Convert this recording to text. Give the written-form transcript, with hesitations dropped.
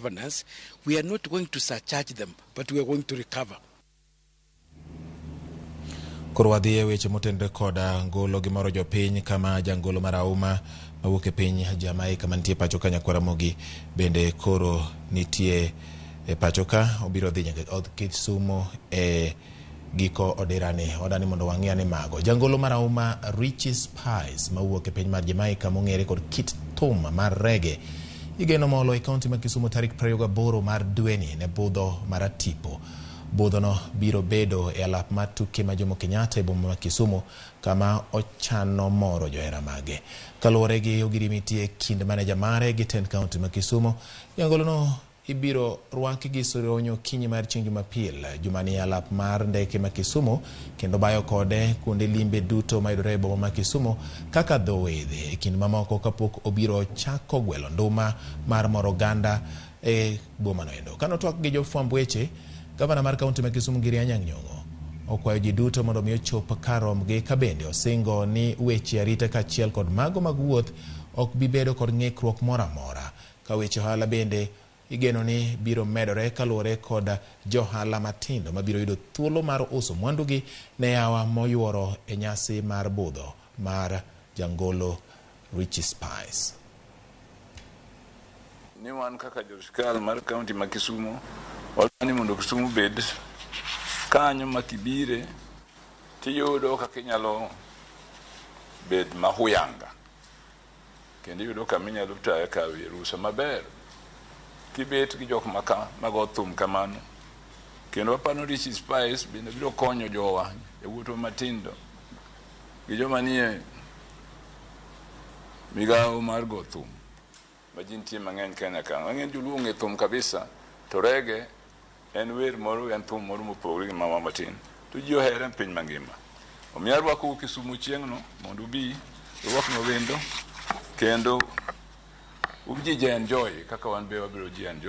governance, we are not going to surcharge them, but we are going to recover. Koro wadhi e weche motenore koda ngolo gi moro jopiny kama jangolo marahuma mawuok e piny Jamaica mantie pacho ka Nyakwar Ramogi bende koro nitie e pacho ka obiro dhi nyaka od Kisumo e giko odirani odani mondo wang'i ane mago. Jangolo marahuma Richie Spice mawuok e piny mar Jamaica mong'ere kod kit thum mar reggae igeno molo e kaunti ma Kisumu tarik 28 mar dweni ne budho maratipo. Budhono biro bedo e alap mar tuke ma Jomo Kenyatta e boma ma Kisumu kama ochano moro johera mage. Kaluwore gi ogirimiti e kind maneja mare gi tend kaunti ma Kisumu, jangolono ibiro rwaki gi sironyo okinyi mar chieng' Jumapil jumani e alap mar ndeke ma Kisumu kendo bayo kode kuonde limbe duto mayudore e boma ma Kisumu kaka dho wedhe e kind mamoko kapok obiro chako gwelo nduma mar moro oganda e bomano endo. Kanotwak gi jofwamb weche, gavana mar kaunti ma Kisumu Ngiri Anyang' Nyong'o okwayo ji duto mondo mi ochop kar rombgi ka bende osingo ni weche arita kaachiel kod mago mag wuoth ok bi bedo kod ng'ikruok moro amora. Ka weche ohala bende igeno ni biro medore kaluwore kod johala matindo mabiro yudo thuolo mar uso mwandugi ne yawa moyuoro e nyasi mar budho mar jangolo Richie Spice. Ni wan kaka jo sirkal mar kaunti ma Kisumu wadwa ni mondo Kisumu bed kanyo ma kibire tiyudo kaka inyalo bed mahuyanga kendo iyudo kama inyalo tayo kawie rusa maber kibet gi jok maka mago thum kamano kendo waparo Richie Spice bende biro konyo jowa yawuotwa matindo gi joma nie migawo mar go thum ma ji nitie mang'eny Kenya ka. Mang'eny joluo ong'e thum kabisa to reggae en wer moro en thum moro mopogore gi mawa matin to ji ohere e piny mangima. Omiyo arwakou Kisumu chieng'no mondo ubi urwaknwa wendo kendo ubi ji enjoy kaka wan be wabiro ji enjoy.